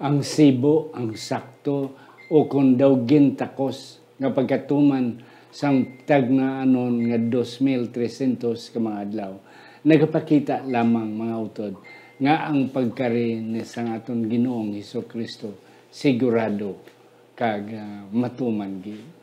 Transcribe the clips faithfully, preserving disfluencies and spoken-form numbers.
Ang sibo, ang sakto, o kon daw gintakos nga pagkatuman sang tagnaanon nga dos mil trescientos ka mga adlaw, nagapakita lamang, mga utod, nga ang pagkari ni sang aton Ginoong Hesus-Kristo sigurado kag, ah, matuman gid.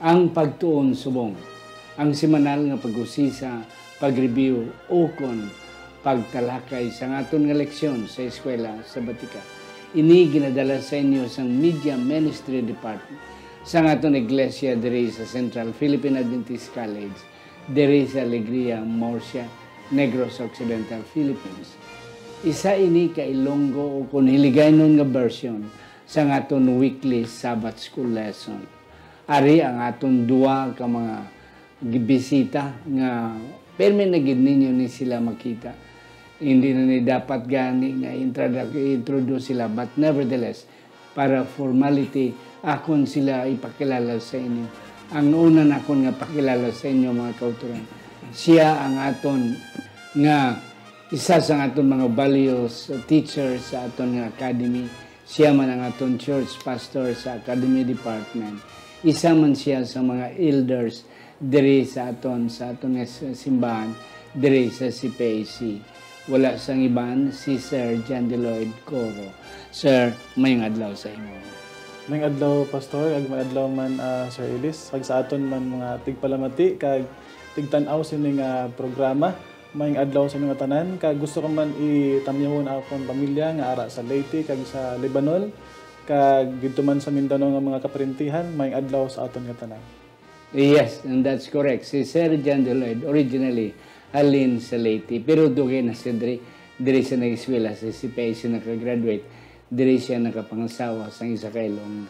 Ang pagtuon subong, ang semanal nga pag-usisa, pag-review, ukon pagtalakay sang aton nga leksyon sa eskwela sabatika. Ini ginadala sa inyo sang Media Ministry Department sang aton iglesia diri sa Central Philippine Adventist College, diri sa Alegria, Murcia, Negros Occidental, Philippines. Isa ini ka Ilonggo o kon Hiligaynon nga version sang aton weekly Sabbath School lesson. Ari ang aton duha ka mga bisita nga permi na gid ninyo ni sila makita. Hindi na ni dapat gani nga introdu-, introduce sila, but nevertheless, para formality, akon sila ipakilala sa inyo. Ang una nakon nga pakilala sa inyo, mga kauturan, siya ang aton nga isa sa aton mga values teacher sa aton nga academy. Siya man ang aton church pastor sa academy department. Isa man siya sa mga elders diri sa aton, sa aton nga s-, simbahan, diri sa C P I C. Wala sang iban, si Sir John Lloyd Coro. Sir, mayong adlaw sa imo. Mayong adlaw, Pastor, ag mayong adlaw man, ah, Sir Ellis, ag sa aton man mga tigpalamati kag tigtan-aw sini nga programa. Mayong adlaw sa inyo nga tanan, kag gusto ko man itamyawon ang akon pamilya nga ara sa Leyte kag sa Lebanon, kag didto man sa Mindanao nga mga kaparintihan. Mayong adlaw sa aton nga tanan. Yes, and that's correct. Si Sir John Lloyd, originally, halin sa Leyte, pero dugay na siya diri, diri siya nag-eskwela sa C P I C, nakagraduate, diri siya nakapangasawa sang isa ka Ilonggo,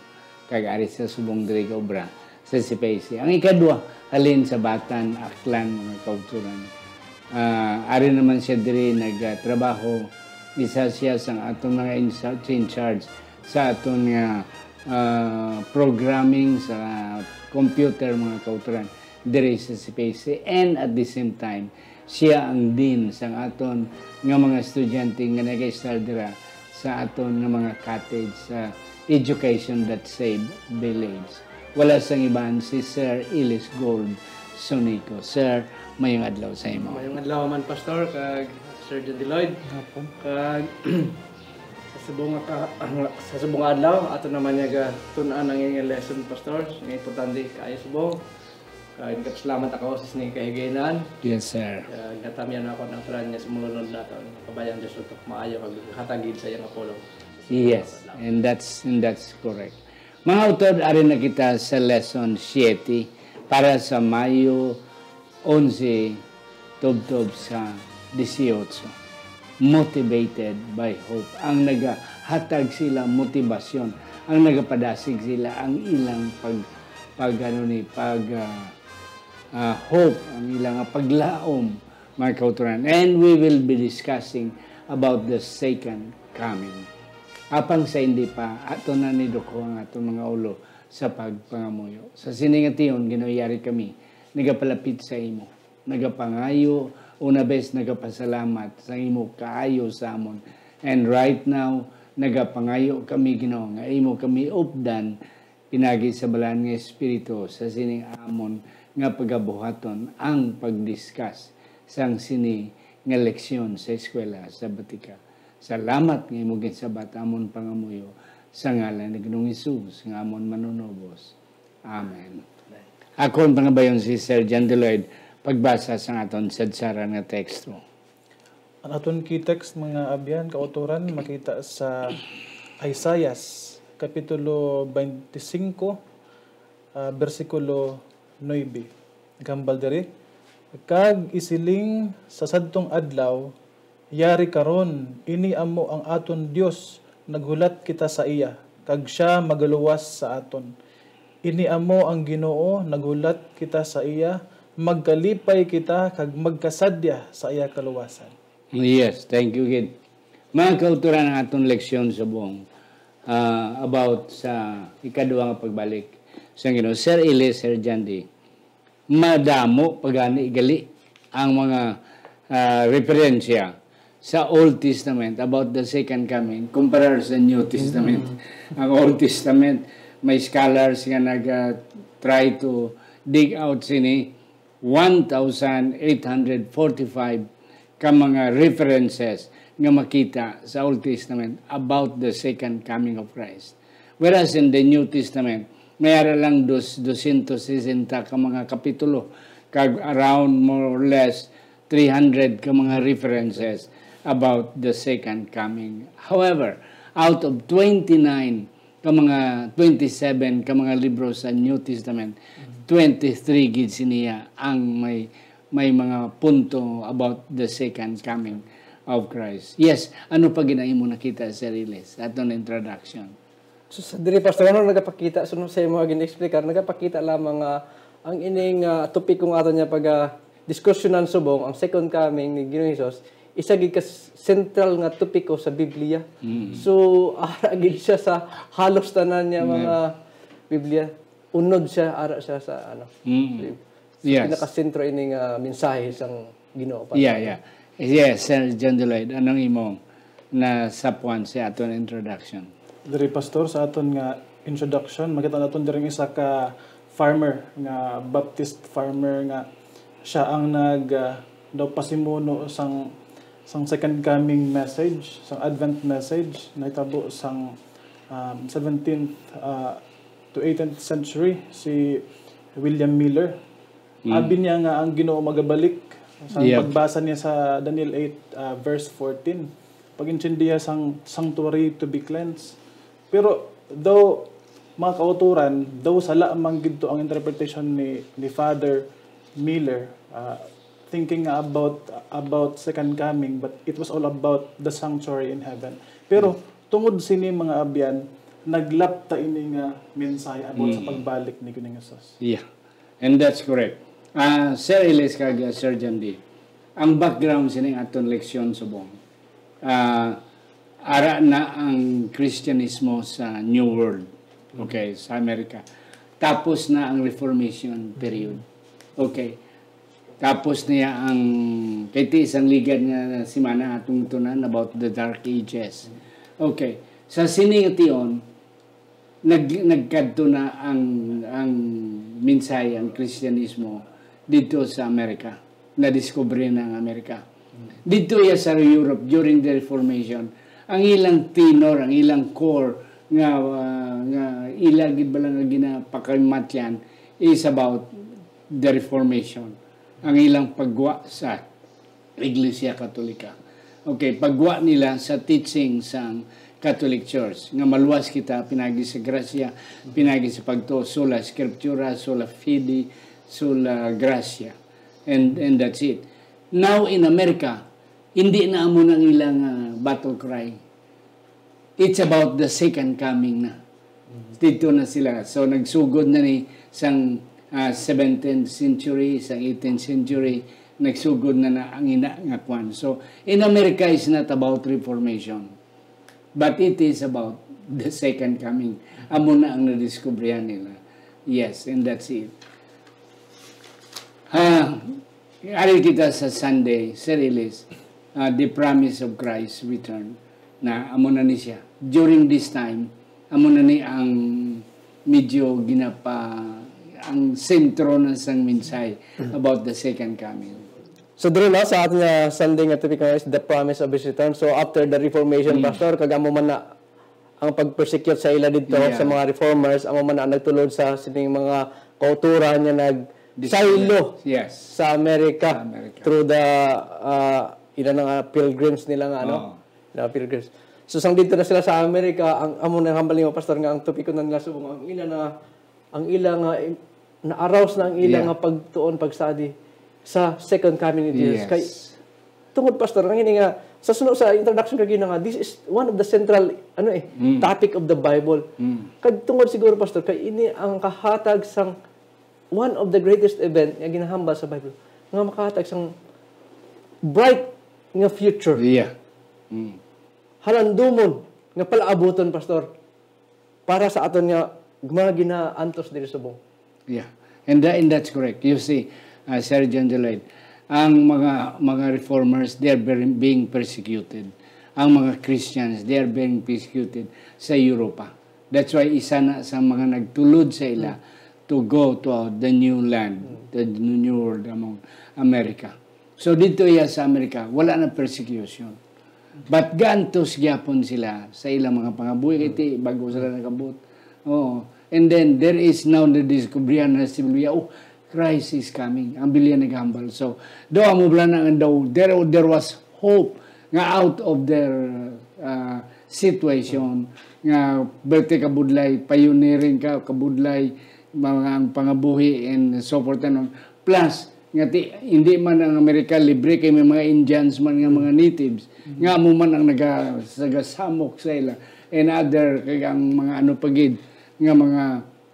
kag ari sa subong diri gaobra sa C P I C. Ang ikadua, halin sa Batan, Aklan, mga kauturan. Ah, ari naman siya diri nagtrabaho, isa siya sang aton mga in, in charge sa aton nga, ah, programming sa computer, mga kauturan, diri sa C P I C. And at the same time, siya ang dean sang aton nga mga estudyante nga nag-estar dira sa aton nga mga cottage sa Education that Save Village. Wala sang iban, si Sir Ellis Gold Sonico. Sir, mayong adlaw sa imo. Mayong adlaw man, Pastor, kag Sir John Lloyd. Hapon. Kag sa subong nga ka-, sa subong nga adlaw, ato naman niya gatun-an ang iyang lesson, Pastor. Nga importante kaayo subong. Kag nagapasalamat ako sa sining kahigayunan. Yes, sir. Kag natamyan ako ng plan niya sa mga lunod naton. Kabayang Diyos, utok maayo kag hatag gid sa iyang apolong. Yes, and that's, and that's correct. Mga utod, ari na kita sa lesson siete para sa Mayo onse, tubtob sa dieciocho. Motivated by hope. Ang nagahatag sila motibasyon, ang nagapadasig sila ang ilang pag, pag, ano ni, pag, ah, ah, hope, ang ilang paglaom, mga kauturan. And we will be discussing about the second coming. Apang sa hindi pa, ato na ni duko ang aton mga ulo sa pagpangamuyo. Sa sini nga tion, Ginoo, yari kami nagapalapit sa imo, nagapangayo, una bes nagapasalamat sa imo kaayo sa amon. And right now, nagapangayo kami, Ginoo, nga imo kami updan pinagi sa Balaan nga Espiritu sa sining amon nga pagabuhaton ang pag-discuss sang sini nga leksyon sa eskwela sa Batika. Salamat nga imo ginsabat amon pangamuyo sa ngalan ni Ginoong Hesus nga amon Manunubos. Amen. Akon pangabayon si Sir John Deloyd pagbasa sang aton sadsaran nga teksto. Ang aton key text, mga abyan, kauturan, makita sa Isaias, Kapitulo twenty-five, ah, bersikulo nuebe. Naghambal diri, "Kag isiling sa sadtong adlaw, Yari karon, ini amo ang aton Dios, naghulat kita sa iya, kag sia magaluwas sa aton. Ini amo ang Ginoo, naghulat kita sa iya, magkalipay kita kag magkasadya sa iya kaluwasan. Yes, thank you gid. Mga kautoran, ang aton leksyon subong, ah, about sa ikaduha nga pagbalik sa Ginoo. Sir Eli, Sir Jandy, madamo pa gani gali ang mga, ah, referensya sa Old Testament about the second coming kumpara sa New Testament. Ang Old Testament, may scholars nga nag, ah, try to dig out sini, one thousand eight hundred forty-five ka mga references nga makita sa Old Testament about the second coming of Christ. Whereas in the New Testament, may ara lang dos, dosyentos sesenta ka mga kapitulo, kag around more or less three hundred ka mga references about the second coming. However, out of twenty-nine ka mga, twenty-seven ka mga libro sa New Testament, twenty-three gid siniya ang may, may mga punto about the second coming of Christ. Yes, ano pa ginaimo nakita, Sir Iles, aton introduction? So, sa diri, Pastor, ano nagapakita? So, sa imo gin-explicar, nagapakita lamang nga ang ining, ah, topic kung aton niya pag, ah, diskusyonan subong, ang second coming ni Ginoong Jesus, isa gid ka s-, sentral nga topiko sa Biblia. Mm. So, ara gid siya sa halos tanan niya Mm. mga Biblia. Unod siya, ara siya sa, ano, Mm. sa Yes. pinakasentro ini nga mensahe sang Ginoo para Yeah, sa atin. yeah. Yes, Sir John Lloyd, anong imong nasapuan sa aton introduction? Diri, Pastor, sa aton nga introduction, makita naton diri ang isa ka farmer, nga Baptist farmer, nga siya ang nag, ah, daw pasimuno sang, sang second coming message, sang Advent message, nahitabo sang, um, seventeenth, ah, to eighteenth century, si William Miller. Mm. Abi niya nga ang Ginoo magabalik. Sa Yep. pagbasa niya sa Daniel eight, ah, verse fourteen, pag-intindiha sang sanctuary to be cleansed. Pero daw, mga kauturan, daw sala man gid to ang interpretation ni, ni Father Miller, ah, thinking about, about second coming, but it was all about the sanctuary in heaven. Pero Mm. tungod sini, mga abyan, naglapta ini nga mensahe about sa Mm. pagbalik ni Ginoong Jesus. Yeah. And that's correct. Ah, Sir Iles kag, ah, Sir John D, ang background sining aton leksyon subong, ah, ara na ang Kristyanismo sa New World. Okay, sa Amerika. Tapos na ang Reformation period. Okay. Tapos niya ang, kay ti isang ligad nga semana atong tunan about the Dark Ages. Okay. Sa sini nga tion, nag-, nagkadto na ang, ang mensahe, ang Kristyanismo dito sa Amerika. Nadiskubre na ang Amerika. Dito ya sa Europe during the Reformation, ang ilang tenor, ang ilang core nga, ah, nga ila gid bala nga ginapakamatyan is about the Reformation. Ang ilang pagwa sa Iglesia Katolika. Okay, pagwa nila sa teaching sang Catholic Church nga maluwas kita pinagi sa grasya, pinagi sa pagtuo, sola scriptura, sola fide, sola gratia. And, and that's it. Now in America, hindi na amo nang ilang, ah, battle cry. It's about the second coming na. Dito na sila. So, nagsugod na ni sang, ah, seventeenth century, sang eighteenth century, nagsugod na na ang ina nga kwan. So, in America, it's not about reformation, but it is about the second coming. Amo na ang nadiskubrihan nila. Yes, and that's it. Ah, ari kita sa Sunday, Sir Iles, ah, the promise of Christ's return, na amo na ni siya. During this time, amo na ni ang medyo ginapa-, ang sentro na sang mensahe Mm. about the second coming. So, diri na sa aton nga Sunday nga topic nga is the promise of His return. So, after the Reformation, Mm. Pastor, kag amo man na ang pag-persecute sa ila didto Yeah. sa mga reformers, amo man na ang nagtulod sa sining mga kauturan nga nagsaylo Yes. sa Amerika Sa Amerika. through the, ah, ila na nga pilgrims nila nga, ano? Oo. Na pilgrims. So, sang didto na sila sa Amerika, ang amo na hambal nimo, Pastor, nga ang topiko na nila subong, ang ila na, ang ila nga im-, na-arouse na ang ila Yeah. nga pagtuon, pagsadi sa second coming ni Jesus. Yes. Kay, tungod, Pastor, ang ini nga Sa suno, sa introduction kagina nga, this is one of the central, ano eh, Mm. topic of the Bible. Mm. Kag tungod siguro, Pastor, kay ini ang kahatag sang one of the greatest event nga ginahambal sa Bible, nga makahatag sang bright nga future. Yeah. Mm. Halandumon nga palaabuton, Pastor, para sa aton nga mga ginaantos diri subong. Yeah. And, tha-, and that's correct. You see, uh, Sir John Lloyd, ang mga, mga reformers, they are very, being persecuted. Ang mga Christians, they are being persecuted sa Europa. That's why isa na sa mga nagtulod sa ila Mm. to go to, uh, the new land, Mm. the new world among America. So, dito iya sa Amerika, wala na persecution. But gaantos gyapon sila sa ilang mga pangabuhi, kay ti-, bago sila nakabot. Oo. And then, there is now the discovery na si Biblia, "Oh, Christ is coming." Ang Biblia naghambal. So, daw amo bala na nga daw, there, there was hope nga out of their, uh, situation, nga berte kabudlay, pioneering ka, kabudlay, mga ang pangabuhi, and so forth and on. Plus, nga ti-, hindi man ang Amerika libre, kay may mga Indians man nga mga natives, Mm. nga amo man ang naga-, nagasamok sa ila, and other, kay ang mga ano pa gid, nga mga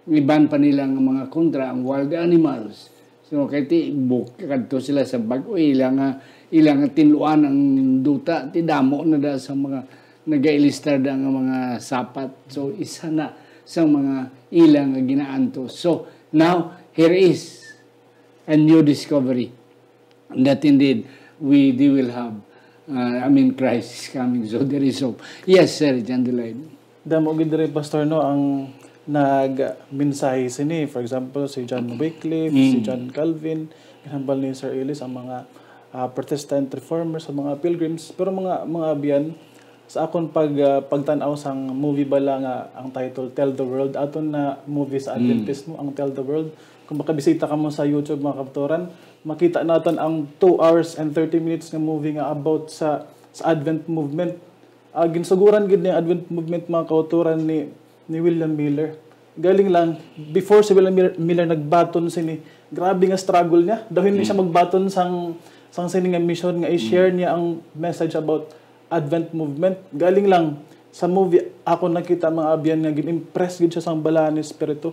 iban pa nila nga mga kontra, ang wild animals. So, kay ti-, buk-, kadto sila sa bag-o, ila nga, ila nga tinluan ang duta, ti damo na da sa mga nagailistar da nga mga sapat. So, isa na sa mga ila nga ginaantos. So, now, here is a new discovery that indeed we, they will have, uh, I mean, Christ is coming. So, there is hope. Yes, Sir John Lloyd. Damo gid diri, Pastor, no, ang nagmensahe sini. For example, si John Wycliffe, si Mm. John Calvin, ginhambal ni Sir Ellis ang mga, ah, Protestant reformers, ang mga pilgrims. Pero mga, mga abyan, sa akon pag, ah, pagtan-aw sang movie bala nga ang title Tell the World, aton na movie sa Mm. Adventismo, ang Tell the World. Kung makabisita kamo sa YouTube, mga kautoran, makita naton ang two hours and thirty minutes nga movie nga about sa, sa Advent movement. Ah, ginsuguran gid ni Advent movement, mga kautoran, ni, ni William Miller. Galing lang, before si William Miller, Miller nagbaton sini, grabe nga struggle niya. Daw hindi siya Mm. magbaton sang, sang sini nga mission nga i-share Mm. niya ang message about Advent movement. Galing lang, sa movie, ako nakita, mga abyan, nga gin-impress gid siya sang Balaan nga Espiritu.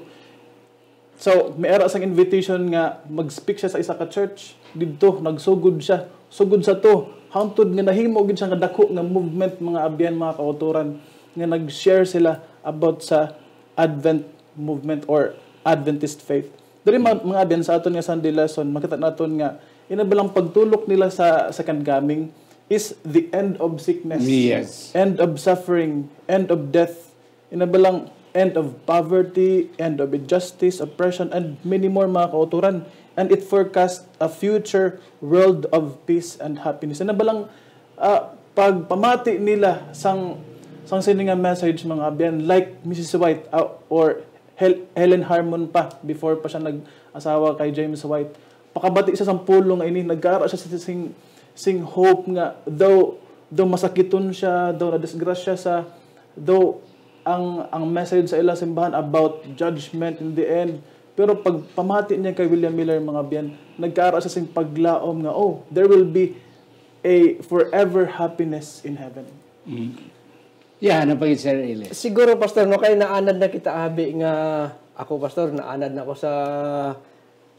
So, may ara sang invitation nga mag-speak siya sa isa ka church. Didto, nagsugod siya. Sugod sa to, hangtod nga nahimo gid siya nga dako nga movement, mga abyan, mga kautoran, nga nag-share sila about sa Advent movement or Adventist faith. Diri, mga, mga abyan, sa aton nga Sunday lesson, makita naton nga ina balang pagtulok nila sa second coming is the end of sickness, Yes. end of suffering, end of death, ina balang end of poverty, end of injustice, oppression, and many more, mga kautoran. And it forecast a future world of peace and happiness. Ina balang, ah, pagpamati nila sang, sang sini nga message, mga abyan, like Missus White, ah, or Hel-, Helen Harmon pa, before pa siya nag-asawa kay James White. Pakabati siya sang pulong nga ini, nagkara siya sa sing, sing hope nga though, though masakiton siya, though nadisgrasya siya, though ang, ang message sa ilang simbahan about judgment in the end, pero pag pamati niya kay William Miller, mga abyan, nagkara siya sing paglaom nga, "Oh, there will be a forever happiness in heaven." Mm. Yeah, napagid, Sir Eli. Siguro, Pastor, no, kay naanad na kita abi nga ako, Pastor, naanad na ako sa,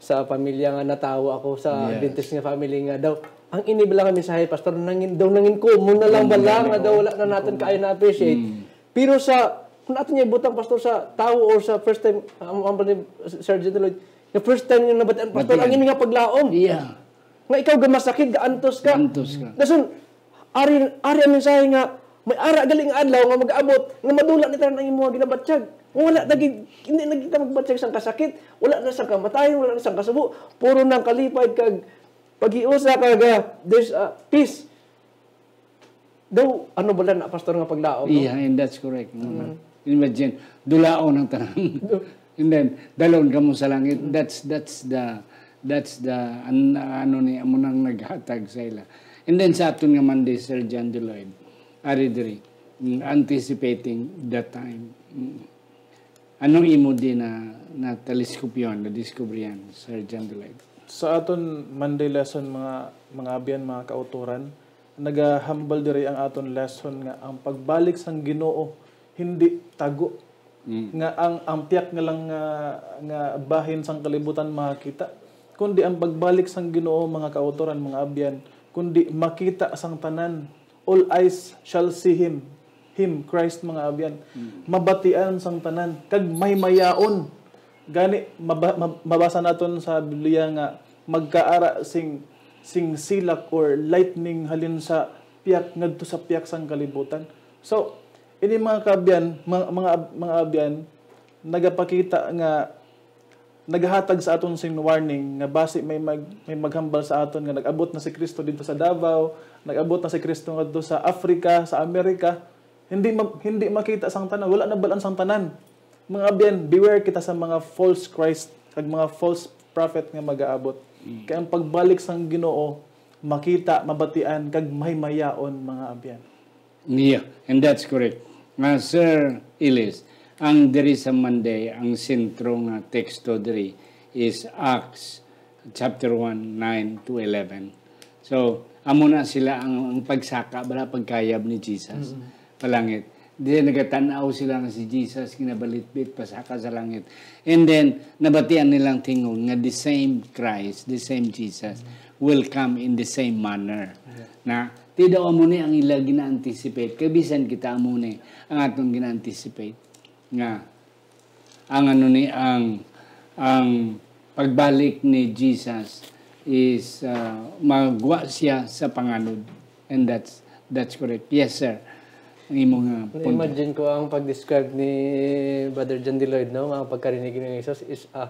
sa pamilya nga natawo ako sa Yes. Adventist nga family nga daw. Ang ini bala nga mensahe, Pastor, nangin, daw nangin common na lang Common bala na, nga daw oo. wala na natin Common. kaayo na-appreciate. Mm. Pero sa, kung ato niya ibutang, Pastor, sa tawo or sa first time, ang, ang, Sir General Lloyd, the first time niya nabatian, Pastor, Batian. ang ini nga paglaom. Yeah. Nga ikaw gamasakit, gaantos ka. Gaantos ka. Dason, ari, ari ang mensahe nga, may ara gali nga adlaw nga mag-abot, nga madula ni tanan ang imo nga ginabatyag. Nga wala na gid, hindi na kita magbatyag sang kasakit, wala na sang kamatayon, wala na sang kasubo, puro nang kalipay kag paghiusa kag, ah, there's, ah, peace. Daw, ano bala na, Pastor, nga paglaom, no? Yeah, and that's correct. Mm. Imagine, dulaon ang tanan. And then, dalon ka mo sa langit. That's, that's the, that's the, an-, ano ni, amo nang naghatag sa ila. And then, sa aton nga Monday, Sir John Lloyd, ari diri, mm, anticipating the time. Mm. Anong imo di na, na teleskopyon, na diskubrihan, Sir John Lloyd? Sa aton Monday lesson, mga, mga abyan, mga kautoran, Nagahambal diri ang aton lesson nga ang pagbalik sang Ginoo hindi tago. Mm. Nga ang, ang piyak nga lang nga, nga bahin sang kalibutan makakita, kundi ang pagbalik sang Ginoo, mga kautoran, mga abyan, kundi makita sang tanan. All eyes shall see him. Him, Christ, mga abyan. Mm. Mabatian sang tanan, kag may mayaon. Gani, maba-, mab-, mabasa naton sa Biblia nga magkaara sing, sing silak or lightning halin sa piyak ngadto sa piyak sang kalibutan. So, ini mga kaabyan, mga, mga, ab-, mga abyan, nagapakita nga nagahatag sa aton sing warning nga basi may mag-, may maghambal sa aton nga nag-abot na si Cristo dito sa Davao, nag-abot na si Cristo ngadto sa Africa, sa America, hindi ma-, hindi makita sang tanan, wala nabalaan sang tanan. Mga abyan, beware kita sa mga false Christ kag mga false prophet nga magaabot. Mm. Kay ang pagbalik sang Ginoo makita, mabatian, kag may mayaon, mga abyan. Yeah, and that's correct. Nga, Sir Ilis, ang diri sa Monday, ang sentro nga teksto diri is Acts chapter one, nine to eleven. So, amo na sila ang, ang pagsaka, bala, pagkayab ni Jesus palangit. Di nagatan-aw sila nga si Jesus ginabalitbit pasaka sa langit. And then, nabatian nilang tingog nga the same Christ, the same Jesus, will come in the same manner. Na, ti daw amo ni ang ila gina-anticipate. Kay bisan kita amo ni ang atong gina-anticipate nga ang ano ni, ang, ang pagbalik ni Jesus is, ah, magwa siya sa panganod. And that's, that's correct. Yes, sir. Ang imo nga punto. Na-imagine ko ang pag-describe ni Brother John Deloyd, no? Ang pagkarinig ni Jesus is a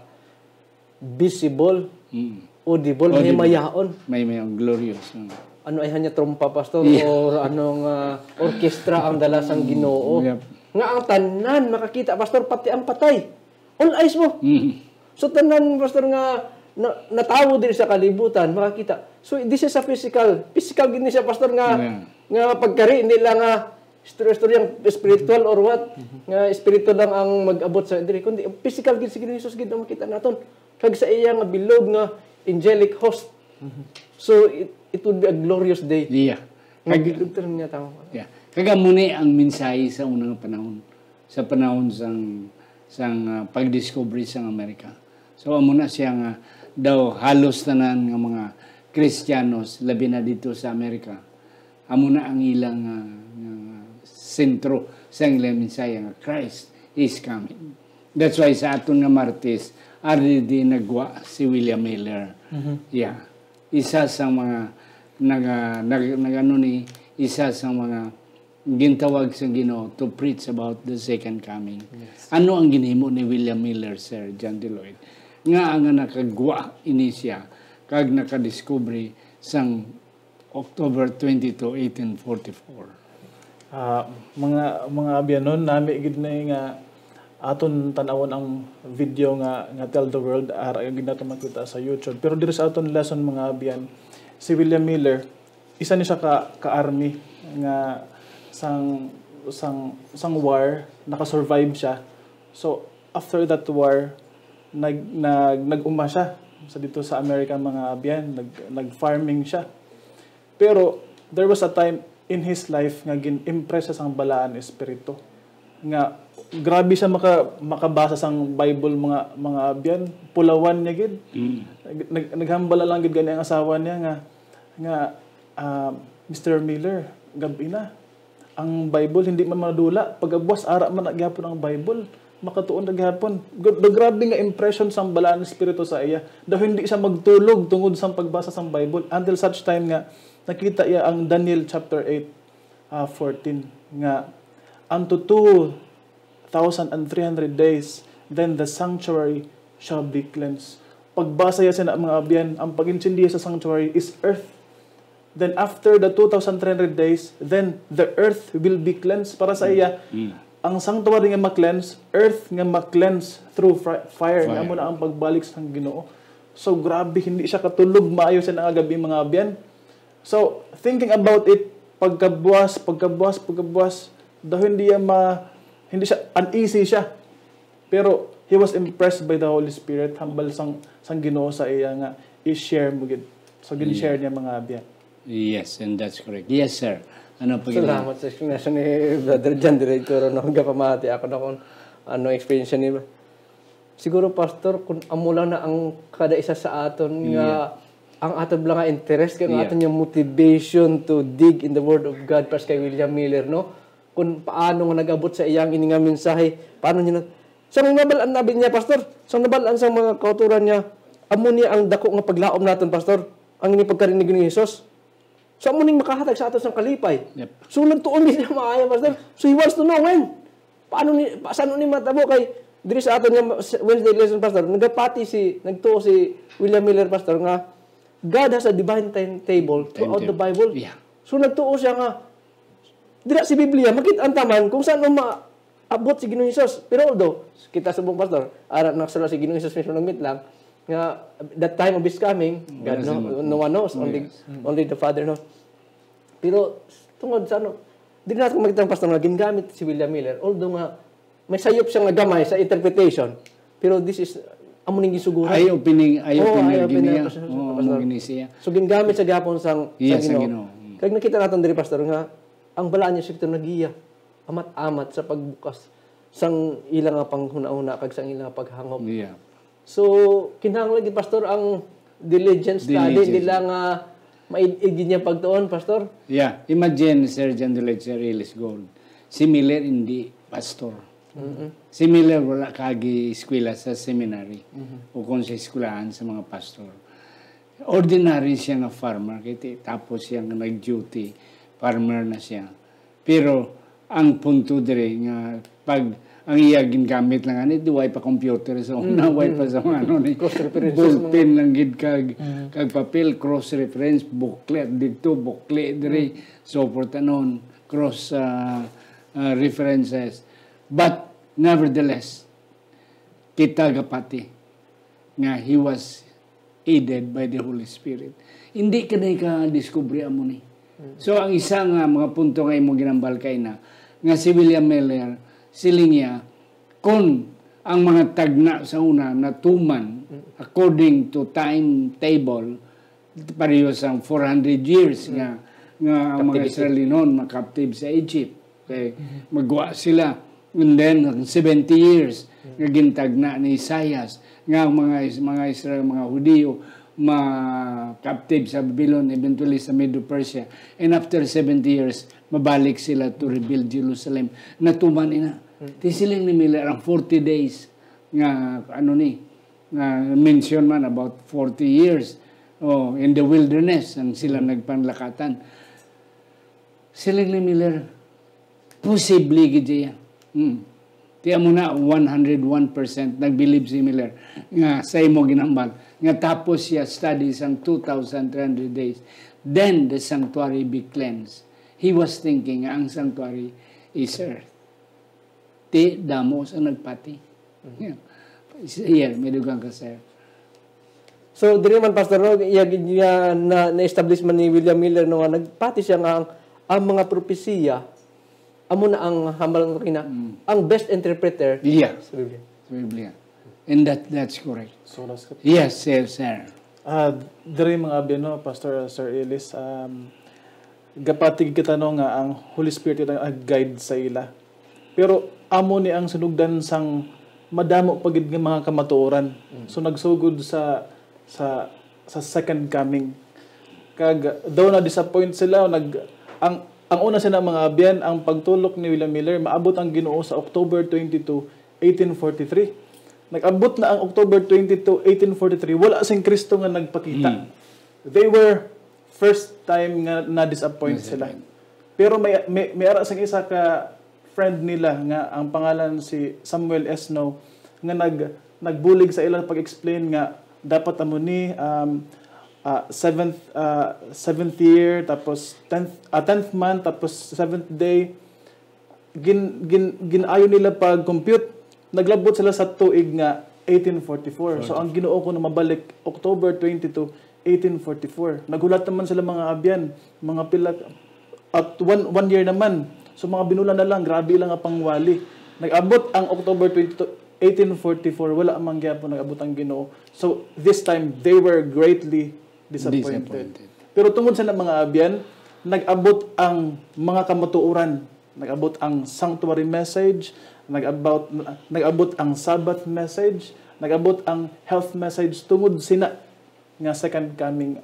visible, Mm. audible, may Audible. mayaon. May, may ang glorious. Mm. Ano ay hanya trompa, pastor, Yeah. or anong ah, orkestra ang dala sang Ginoo? Yep. Nga ang tanan makakita, pastor, pati ang patay. All eyes mo. Mm. So tanan, pastor, nga na, natawo diri sa kalibutan, makakita. So this is a physical, physical gid ni siya, pastor, nga Yeah. nga pagkari nila nga istorya-istoryang spiritual or what, nga espiritu lang ang mag-abot sa diri, kundi ang physical gid si Ginoong Jesus gid ang makita naton. Kag sa iya nga bilog nga angelic host. So it, it would be a glorious day. Yeah. Nga Kag- bilog tanan nga tawo. Yeah. Kag amo ni ang mensahe sa unang panahon, sa panahon sang, sang ah, pagdiscovery sang Amerika. So amo na siya nga daw halos tanan nga mga Kristiyanos, labi na dito sa Amerika, amo na ang ilang ah, nga sentro sa ilang mensahe nga Christ is coming. That's why sa aton nga Martes, ari di nagwa si William Miller. Yeah. Isa sa mga naga, nag, nag-, ano ni, isa sa mga gintawag sa Ginoo to preach about the second coming. Ano ang ginhimo ni William Miller, Sir John Deloyd? Nga nga nakagwa ini siya kag nakadiskubre sang October twenty-two, eighteen forty-four. Ah, mga mga abyanon, nami gid na nga aton tan-awon ang video nga nga Tell the World, ara gid nato makita sa YouTube. Pero diri sa aton lesson, mga abyan, si William Miller, isa ni siya ka ka-army nga sang sang sang war, naka-survive siya. So after that war, nag, nag nag-uma siya sa dito sa America, mga abyan, nag nag-farming siya. Pero there was a time in his life nga gin-impress siya sang balaan espiritu. Nga grabe siya maka, makabasa sang Bible, mga mga abyan, pulawan niya gid. Nag, nag, naghambal na lang gid gani ang asawa niya nga nga ah, Mister Miller, gab-i na. Ang Bible hindi man madula, pagabuas ara man na gyapon ang Bible. Makatuon na gyapon. Gra-, grabe nga impression sang balaan espiritu sa iya. Daw hindi siya magtulog tungod sang pagbasa sang Bible until such time nga nakita iya ang Daniel chapter eight, ah, fourteen, nga unto two thousand and three hundred days, then the sanctuary shall be cleansed. Pagbasa ya sina, mga abyan, ang pag-intindihi sa sanctuary is earth. Then after the two thousand three hundred days, then the earth will be cleansed. Para sa iya, ang sanctuary nga ma-cleanse, earth nga ma-cleanse through fri- fire. Nga Fire. Amo na ang pagbalik sang Ginoo. So grabe, hindi siya katulog maayo sa nga gabi, mga abyan. So thinking about it, pagkabuas, pagkabuas, pagkabuas, daw hindi siya ma, hindi siya, uneasy siya. Pero he was impressed by the Holy Spirit, hambal sang sang Ginoo sa iya nga i-share mo gid. So gin-share niya, mga abyan. Yes, and that's correct. Yes, sir. Ano pa gina- Salamat sa explanation ni Brother John Director. Ano, gapamati ako na kung ano experience niya. Siguro, Pastor, kung amo lang na ang kada isa sa aton nga, ang aton lang nga interest, kay ang Yeah. aton nga motivation to dig in the Word of God, pas kay William Miller, no? Kung paano nga nag-abot sa iyang ini nga mensahe, paano niya na, sa mga nabalaan na niya, Pastor, sa nabalaan sa mga kauturan niya, amo niya ang dako nga paglaom naton, Pastor, ang ini pagkarinig ni Jesus. So, amo ning makahatag sa aton sang kalipay. Yep. So, nagtuon din siya maayo, Pastor. So, he wants to know when. Paano ni, pa, saan ni matabo kay diri sa aton nga Wednesday lesson, Pastor, nagapati si, nagtuo si William Miller, Pastor, nga God has a divine timetable throughout the Timetable. Bible. Yeah. So, nagtuo siya nga, dira si Biblia, makit-an taman kung saan ang maabot si Ginoong Jesus. Pero although, kita subong, Pastor, ara na sila si Ginoong Jesus mismo nagmitlang, nga the time of his coming, God, Wala no, sa- no one knows, Oh, only, yes. only the Father knows. Pero, tungod sa ano, di natin makita ang Pastor nga gingamit si William Miller, although nga, may sayop siya nga gamay sa interpretation, pero this is, amo ning gisuguran. Eye-opening, eye-opener Oo, eye-opener, giniya. Pastor, Oo, Pastor. mo gini siya. So, gingamit sa gihapon sang, Yes, sang ang Ginoo. Ginoo. Mm. Kag nakita natin diri, Pastor, nga ang balaod niya sa nagiya, amat-amat sa pagbukas sang ila nga panghunahuna kag sang ila nga paghangop. Yeah. So, kinahanglan gid, Pastor, ang diligent study, Diligent. Hindi lang nga maid-id niya pagtuon, Pastor. Yeah. Imagine, Sir John Dulce, Sir Ellis Gold. Si Miller hindi pastor. Si Miller wala kagi eskwela sa seminary o kung sa eskwelahan sa mga pastor. Ordinary siya nga farmer, kay ti-, tapos siya nga nag-duty, farmer na siya. Pero ang punto diri nga pag ang iya gingamit lang ani, di way pa computer sa una, way pa sa mga ano ni Cross references, ballpen lang gid kag kag papel, cross reference, booklet dito, booklet diri, so forth and on, cross ah, ah, references. But nevertheless, kita gapati nga he was aided by the Holy Spirit. Hindi ka na ika-discovery amo ni. So, ang isa nga mga punto nga imo ginambal kay na, nga si William Miller, siling niya, kung ang mga tagna sa una natuman, according to timetable, pareho sang four hundred years nga, nga ang mga Captivity. Israelinon makaptive sa Egypt. Okay? Magwa sila. And then, ang seventy years nga gintagna ni Isaias, nga ang mga, mga Israel, mga Hudiyo, ma-captive sa Babylon, eventually sa Medo-Persia. And after seventy years, mabalik sila to rebuild Jerusalem. Natuman ina. Ti siling ni Miller ang forty days nga, ano ni, nga mention man about forty years, oh, in the wilderness, ang sila nagpanglakatan. Siling ni Miller, posible gid siya. Hmm. Ti amo na, one hundred one percent nagbilib si Miller nga sa imo ginambal, nga tapos siya study sang two thousand three hundred days, then the sanctuary be cleansed. He was thinking nga ang sanctuary is earth. Ti damo sa nagpati. Yeah. Here, may dugang ka, sir. So, diri man, Pastor, no, iya gid nga na, na-establish man ni William Miller, no, nga nagpati siya nga ang, ang mga propesiya, amo na ang hambal nga kina, ang best interpreter Yeah. sa Biblia. Sa Biblia. And that that's correct. Sola Scriptura. Yes, sir, sir. Ah, diri mga abyan, no, Pastor, uh, Sir Ellis, um, gapatig kita, no, nga ang Holy Spirit ang guide sa ila. Pero amo ni ang sinugdan sang madamo pa gid nga mga kamatuoran. So nagsugod sa sa sa second coming. Kag daw na disappoint sila, nag ang ang una sila mga abyan, ang pagtulok ni William Miller, maabot ang Ginoo sa October twenty-two, eighteen forty-three. Nag-abot na ang October twenty-two, eighteen forty-three, wala sing Kristo nga nagpakita. They were first time nga na-disappoint sila. Pero may, may, may ara sang isa ka friend nila nga ang pangalan si Samuel Snow nga nag nagbulig sa ila pag-explain nga dapat amo ni um, ah, seventh ah, seventh year, tapos tenth ah, tenth month, tapos seventh day. Gin, gin, gin-ayo nila pag-compute. Naglabot sila sa tuig nga eighteen forty-four. So ang Ginoo ko na mabalik October twenty-two, eighteen forty-four. Naghulat naman sila mga abyan, mga pila at one one year naman. So mga binulan na lang, grabe lang ang pangwali. Nag-abot ang October twenty-two, eighteen forty-four, wala man gyapon nag-abot ang Ginoo. So this time they were greatly disappointed. Disappointed. Pero tungod sa mga abyan, nag-abot ang mga kamatuoran, nag-abot ang sanctuary message, nag-about, nag-abot ang Sabbath message, nag-abot ang health message tungod sina nga second coming,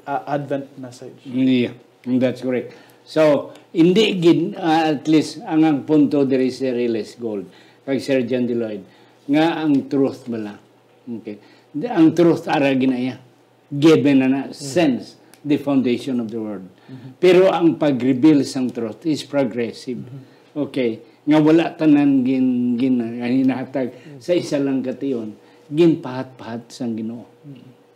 ah, Advent message. Yeah, that's correct. So, hindi gid, ah, at least, ang, ang punto diri si Riles Gold, kag Sir John Deloitte, nga ang truth bala. Okay. Ang truth ara ginaya. Given na na since the foundation of the world. Pero ang pag-reveal sang truth is progressive. Okay. Nga wala tanan gin, gin, hinahatag sa isa lang kation. Ginpahat-pahat sang Ginoo.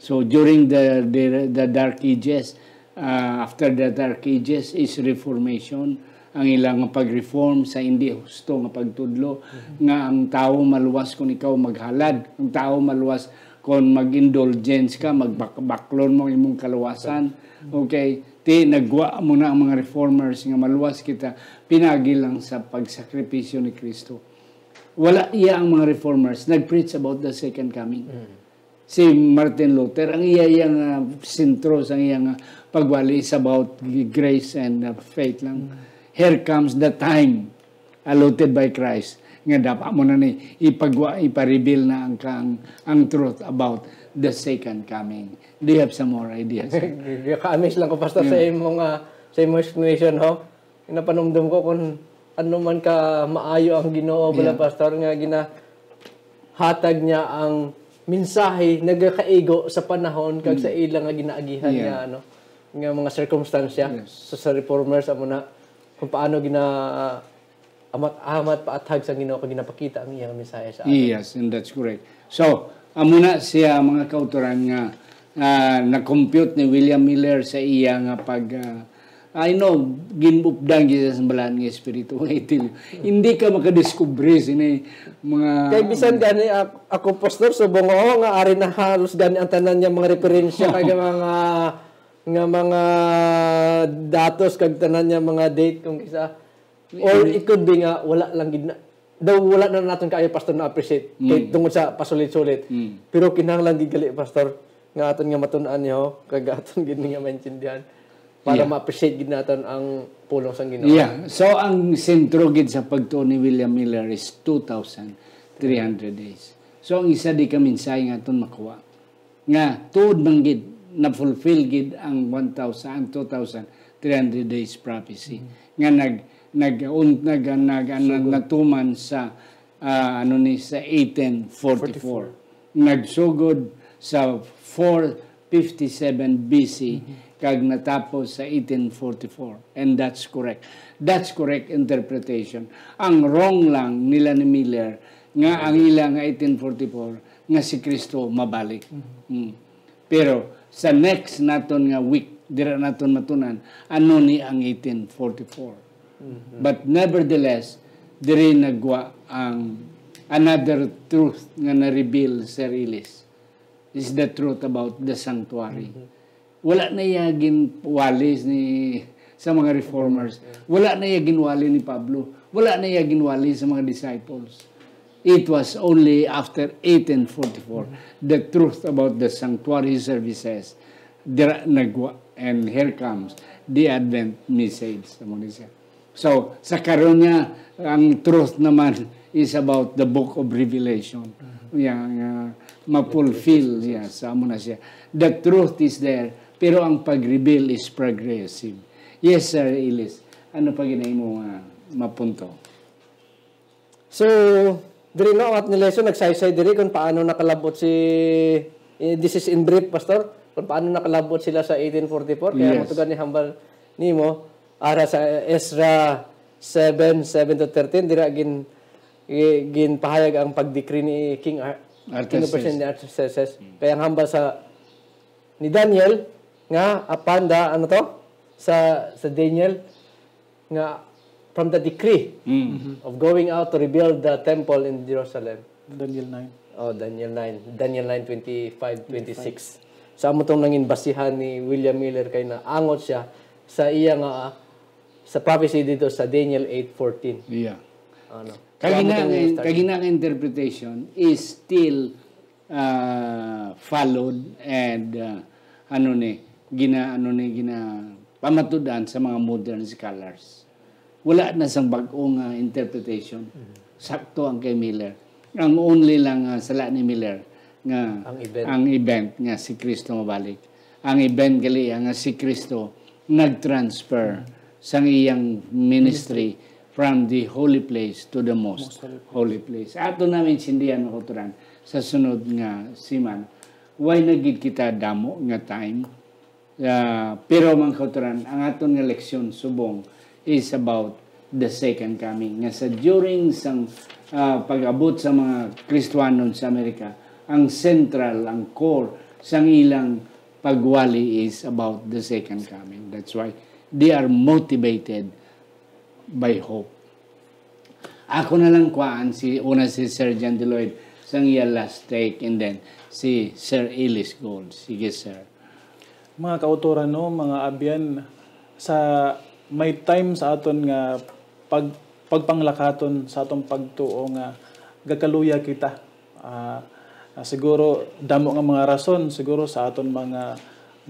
So during the, the, the Dark Ages, ah, after the Dark Ages is Reformation, ang ilang pag-reform sa hindi husto nga pagtudlo, nga ang tawo maluwas kung ikaw maghalad, ang tawo maluwas kung mag-indulgence ka, magbaklon mo imong kaluwasan. Okay? Ti, nagwa mo na ang mga reformers nga maluwas kita, pinagi lang sa pagsakripisyo ni Kristo. Wala iya ang mga reformers nag-preach about the second coming. Si Martin Luther, ang iya, iya nga sentro sa iya nga pagwali is about grace and, uh, faith lang. Here comes the time allotted by Christ nga dapat mo na ni ipagwa, ipa-reveal na ang, ang, ang truth about the second coming. Do you have some more ideas? Gaka-amaze lang ko, Pastor, sa imong, ah, sa imong explanation, ho? Napanumdum ko kung ano man ka maayo ang Ginoo, bala, Pastor, nga gina hatag niya ang mensahe nagakaigo sa panahon kag sa ila nga ginaagihan nga, ano, nga mga sirkumstansya. So, sa reformers, amo na kung paano gina amat-amat paathag sang Ginoo kag ginapakita ang iyang mensahe sa aton. Yes, and that's correct. So, amo na siya, mga kautoran, nga, ah, na-compute ni William Miller sa iya nga pag, ah, I know, ginupdan kita sa balaan nga espiritu. I tell you, hindi ka makadiskubre sini mga Kay bisan gani ak- ako, Pastor, subong, oo, nga ari na halos gani ang tanan niya mga referensya kag mga nga mga datos kag tanan niya mga date kung kisa, or it could be nga wala lang gid na, daw wala na naton kaayo, Pastor, na-appreciate kay tungod sa pasulit-sulit. Pero kinahanglan gid gali, Pastor, nga aton nga matun-an niyo kag aton gid nga maintindihan para Yeah. ma-appreciate gid naton ang pulong sang Ginoo. Yeah. So, ang sentro gid sa pagtuo ni William Miller is two thousand three hundred days. So, ang isa di ka mensahe nga aton makuha nga tuod man gid na-fulfill gid ang one thousand, ang two thousand three hundred days prophecy nga nag nag un, nag, nag, nag natuman sa, ah, ano ni, sa eighteen forty-four. Nagsugod sa four fifty-seven B C kag natapos sa eighteen forty-four. And that's correct. That's correct interpretation. Ang wrong lang nila ni Miller nga ang ila nga eighteen forty-four nga si Kristo mabalik. Mm. Pero sa next naton nga week, dira naton matunan ano ni ang eighteen forty-four. But nevertheless, diri nagwa ang another truth nga na-reveal sa Riles is the truth about the sanctuary. Wala na iya ginwali ni sa mga reformers. Wala na iya ginwali ni Pablo. Wala na iya ginwali sa mga disciples. It was only after eighteen forty-four, the truth about the sanctuary services, dira nagwa, and here comes the Advent message. Amo ni siya. So, sa karon niya, ang truth naman is about the book of Revelation. Yang, ah, ma-fulfill, yes, amo na siya. The truth is there, pero ang pag-reveal is progressive. Yes, Sir Ellis. Ano pa gina imo nga mapunto? So, diri, no, at ni Leso nagsaysay diri kung paano nakalabot si, eh, this is in brief, Pastor, kung paano nakalabot sila sa eighteen forty-four. Kaya Yes. Matugan ni hambal nimo, ara sa Ezra seven, seven to thirteen, dira gin, gi- ginpahayag ang pag-decree ni King Ar- King Artaxerxes. President ni Artaxerxes. Kaya ang hambal sa ni Daniel nga apanda, ano to? Sa sa Daniel nga from the decree Mm. of going out to rebuild the temple in Jerusalem. Daniel nine. Oh, Daniel nine. Daniel nine twenty-five, twenty-six. Sa amo tong nangin basihan ni William Miller kay naangot siya sa iya nga, ah, sa prophecy dito sa Daniel eight fourteen. Yeah. Ano? Kagina Sa amo tong nga, starting. kagina nga interpretation is still, ah, followed and, ah, ano ni, gina-, ano ni, gina-, pamatudan sa mga modern scholars. Wala na sang bag-o nga interpretation. Mhm. Sakto ang kay Miller. Ang only lang nga sala ni Miller nga Ang event. ang event nga si Kristo mabalik. Ang event gali nga si Kristo nag-transfer Mhm. sang iyang ministry from the holy place to the most Most holy place. holy place. Ato namin sindihan, mga kauturan, sa sunod nga siman. Why na gid kita damo nga time? Ah, pero, mga kauturan, ang aton nga leksyon subong is about the second coming. Nga sa during sang, ah, pag-abot sa mga Kristiyanon sa Amerika, ang central, ang core sang ilang pagwali is about the second coming. That's why they are motivated by hope. Ako na lang kuhaan si, una si Sir John Deloitte sang iya last take, and then si Sir Ellis Gold. Sige, sir. Mga kautoran, no, mga abyan, sa may time sa aton nga pag-, pagpanglakaton sa atong pagtuo nga gakaluya kita. Ah, ah, siguro damo nga mga rason, siguro sa aton mga,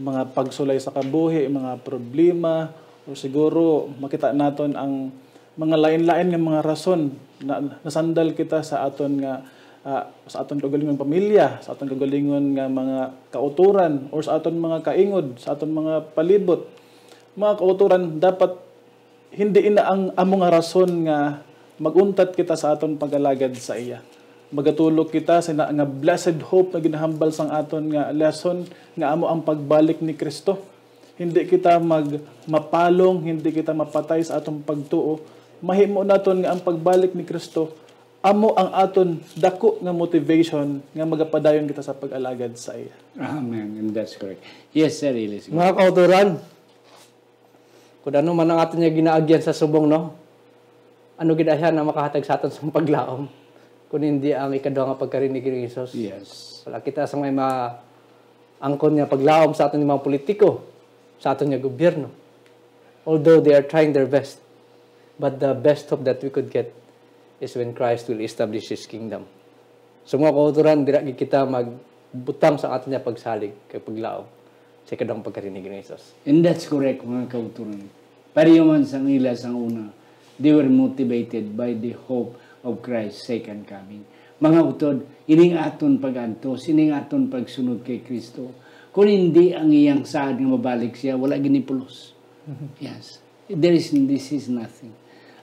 mga pagsulay sa kabuhi, mga problema, o siguro makita naton ang mga lain-lain nga mga rason na nasandal kita sa aton nga, ah, sa aton kaugalingon pamilya, sa aton kaugalingon nga mga kautoran, or sa aton mga kaingod, sa aton mga palibot. Mga kautoran, dapat hindi ina ang amo nga rason nga mag-untat kita sa aton pag-alagad sa iya. Magatulok kita sa na, nga blessed hope nga ginahambal sang aton nga lesson nga amo ang pagbalik ni Kristo. Hindi kita mag-, mapalong, hindi kita mapatay sa aton pagtuo. Mahimo naton nga ang pagbalik ni Kristo amo ang aton dako nga motivation nga magapadayon kita sa pag-alagad sa iya. Amen. And that's correct. Yes, Sir Ellis. Mga kautoran, kung ano man ang aton nga ginaagyan sa subong, no? Ano gid aya na makahatag sa aton sa paglaom, kung hindi ang ikaduha nga pagkarinig ni Jesus? Yes. Wala kita sa may maangkon nga paglaom sa aton nga mga politiko, sa aton nga gobyerno. Although they are trying their best, but the best hope that we could get is when Christ will establish His kingdom. So, mga kautoran, dira gid kita magbutang sa aton nga pagsalig kag paglaom sa ikaduhang pagkarinig ni Jesus. And that's correct, mga kautoran. Pareho man sang ila sang una, they were motivated by the hope of Christ's second coming. Mga utod, ining aton pag-antos, ining aton pagsunod kay Kristo, kung hindi ang iyang saad nga mabalik siya, wala gid ni pulos. Mhm. Yes. There is, this is nothing.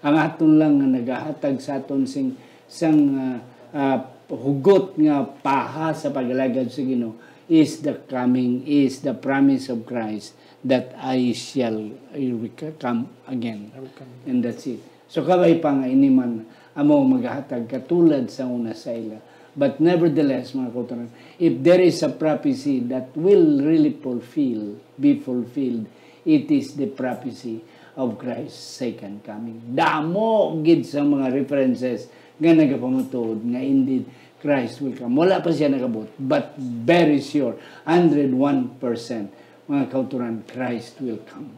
Ang aton lang nga nagahatag sa aton sing, sang, ah, ah, hugot nga paha sa pag-alagad sa Ginoo is the coming, is the promise of Christ that I shall, I will come again. I will come again. And that's it. So, kabay pa nga ini man amo magahatag katulad sa una sa ila. But nevertheless, mga kautoran, if there is a prophecy that will really fulfill, be fulfilled, it is the prophecy of Christ's second coming. Damo gid sa mga references nga nagapamatuod nga indeed Christ will come. Wala pa siya nakabot, but very sure, hundred one percent, mga kautoran, Christ will come.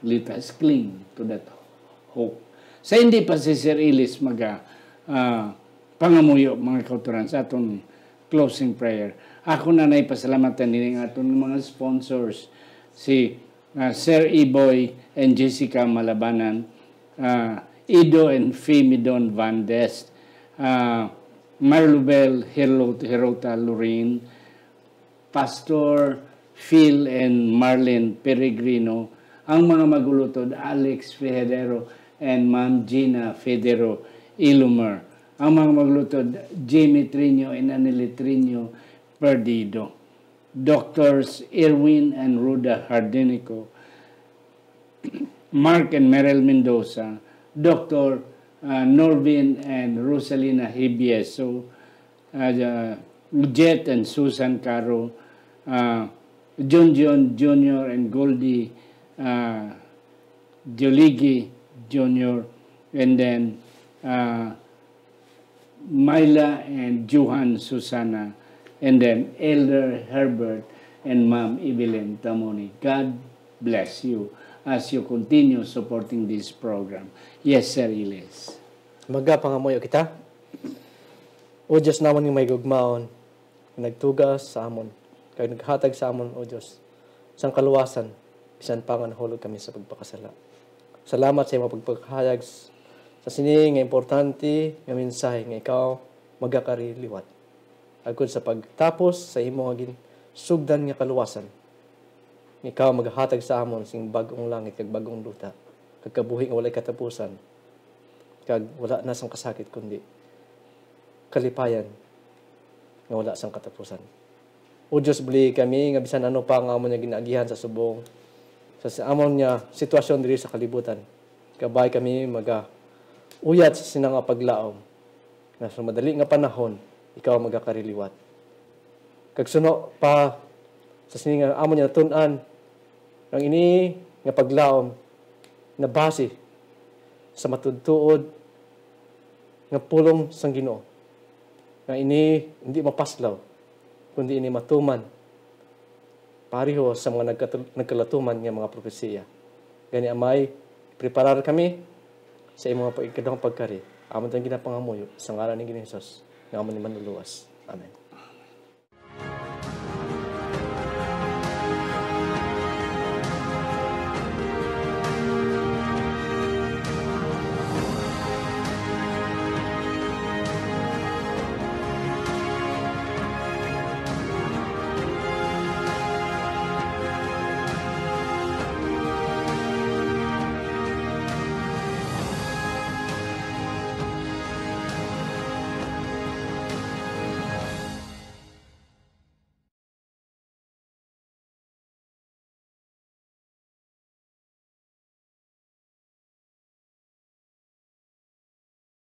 Let us cling to that hope. Sa hindi pa si Sir Ellis maga, ah, pangamuyo, mga kautoran, sa aton closing prayer, ako na nay pasalamatan nini nga aton mga sponsors, si, ah, Sir Iboy and Jessica Malabanan, ah, Ido and Fimidon Van Dest, ah, Marlubel Hero-, Herota Lorin, Pastor Phil and Marlene Peregrino, ang mga magulutod, Alex Federo and Ma'am Gina Federo Ilumer, ang mga magulutod, Jimmy Trino and Anili Trino Perdido, Doctors Erwin and Ruda Hardinico, Mark and Meryl Mendoza, Doctor, uh, Norvin and Rosalina Hibieso, uh, Jet and Susan Caro, uh, John John Junior and Goldie, uh, Joligi Junior, and then, uh, Myla and Johan Susana, and then Elder Herbert and Ma'am Evelyn Tamoni. God bless you as you continue supporting this program. Yes, Sir Iles. Magapangamuyo kita. O Dios namon nga may gugmaon, nagtuga sa amon, kag naghatag sa amon, O Dios, sang kaluwasan, bisan pa nga nahulog kami sa pagpakasala. Salamat sa imong pagpakahayag s-, sa sini nga importante nga mensahe nga ikaw magakari liwat. Agod sa pagtapos sa imo nga ginsugdan nga kaluwasan, nga ikaw magahatag sa amon sing bag-ong langit kag bag-ong luta, kag kabuhi nga walay katapusan, kag wala na sang kasakit, kundi kalipayan nga wala sang katapusan. O Dios, buli kami nga bisan ano pa nga amon nga ginaagihan sa subong, sa, sa amon nga sitwasyon diri sa kalibutan, kabay kami magauyat sa sina nga paglaom, nga sa madali nga panahon, ikaw magakariliwat. Kag suno pa sa sini nga amon nga natun-an, ang ini nga paglaom nabase sa matuod-tuod nga pulong sang Ginoo, nga ini hindi mapaslaw, kundi ini matuman pareho sa mga nagkatul-, nagkalatuman nga mga propesiya. Gani, Amay, preparar kami sa imo nga pag-, ikaduhang pagkari. Amon tang ginapangamuyo sa ngalan ni Ginoong Jesus, nga amon ni Manluluwas. Amen.